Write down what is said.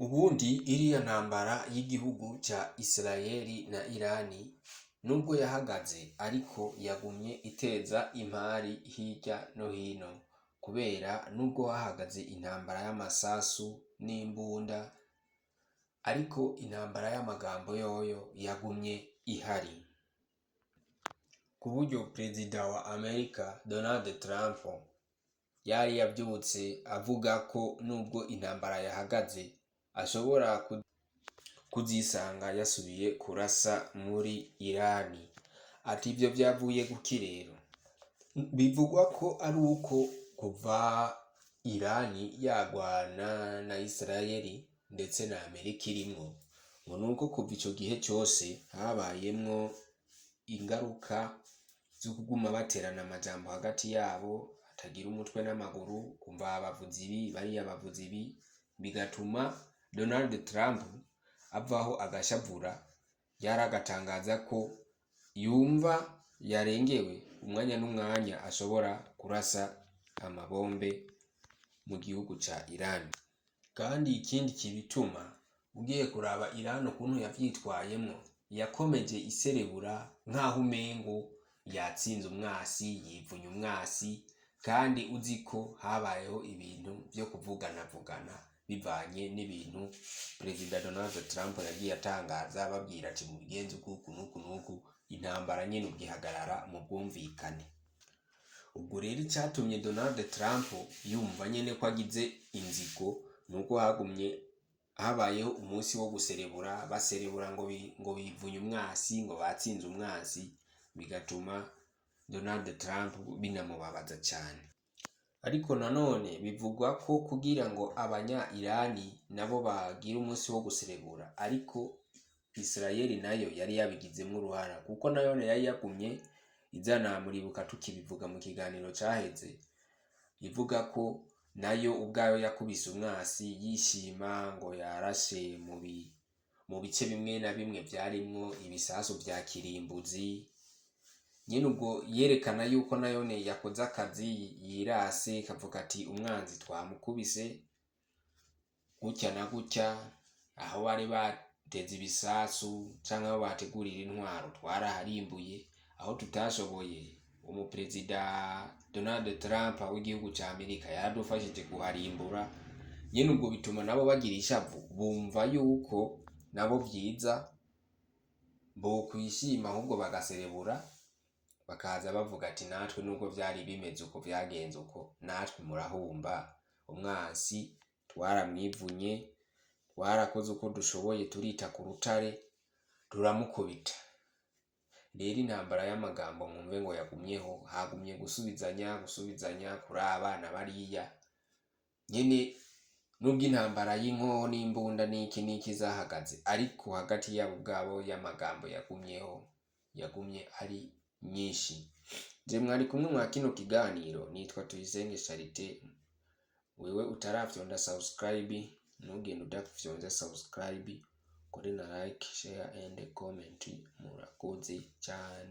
Ubundi iriya ntambara y'igihugu ca Isirayeli na Irani nubwo yahagaze, ariko yagumye iteza impari hirya no hino, kubera nubwo hahagaze intambara y'amasasu n'imbunda, ariko intambara y'amagambo yoyo yagumye ihari, ku buryo perezida wa Amerika Donald Trump yari yavyutse avuga ko nubwo intambara yahagaze ashobora kuzisanga yasubiye kurasa muri Irani. Ati ivyo vyavuye kuki? Rero bivugwa ko ari uko kuva Irani yagwana na Isirayeli ndetse na Amerika irimwo, ngo nuko kuva ico gihe cose habayemwo ingaruka zo kuguma baterana amajambo hagati yabo atagira umutwe n'amaguru, kumva bavuze ibi, bariya bavuze ibi, bigatuma Donald Trump avaho agashavura, yaragatangaza ko yumva yarengewe, umwanya n'umwanya ashobora kurasa amabombe mu gihugu ca Iran. Kandi ikindi kibituma, ugiye kuraba Iran ukuntu yavyitwayemwo, yakomeje iserebura nk'aho umengo yatsinze umwasi, yivunye umwasi, kandi uzi ko habayeho ibintu vyo kuvuganavugana bivanye n'ibintu perezida Donald Trump yagiye atangaza, babwira ati mubigenze uku uku n'uku n'uku, intambara nyene ubwihagarara mu bwumvikane. Ubwo rero icatumye Donald Trump yumva nyene ko agize inzigo nuko hagumye habayeho umunsi wo guserebura, baserebura ngo bivunye umwasi, ngo batsinze umwasi, bigatuma Donald Trump binamubabaza cane. Ariko nanone bivugwa ko kugira ngo abanya Irani nabo bagire umunsi wo guserebura, ariko Isirayeli nayo yari yabigizemwo uruhara, kuko nayo yari yagumye izana, muribuka tukibivuga mu kiganiro caheze, ivuga ko nayo ubwayo yakubise umwasi yishima ngo yarashe mu bice bimwe na bimwe vyarimwo ibisasu vya kirimbuzi nyene. Ubwo yerekana yuko nayone yakoze akazi, yirase ikavuga ati umwanzi twamukubise gutya na gutya, aho bari bateze ibisasu canke aho bategurira intwaro twaraharimbuye, aho tutashoboye umuperezida Donald Trump w'igihugu ca Amerika yaradufashije kuharimbura nyene. Ubwo bituma nabo bagira ishavu, bumva yuko nabo vyiza bokwishima, ahubwo bagaserebura, bakaza bavuga ati natwe nubwo vyari bimeze uko, vyagenze uko, natwe murahumba umwansi twaramwivunye, twarakoze uko dushoboye, turita ku rutare turamukubita. Rero intambara y'amagambo mwumve ngo yagumyeho, hagumye gusubizanya, gusubizanya kuri abana bariya nyene. Nubwo intambara y'inkoho n'imbunda n'iki n'iki zahagaze, ariko hagati yabo ubwabo y'amagambo yagumyeho, yagumye ari nyinshi. Je mwari kumwe mwa kino kiganiro nitwa Tuyisenge Charite. Wewe utarafyonda subscribe, ntugende udafyonze subscribe, kuri na like, share and comment. Murakoze cyane.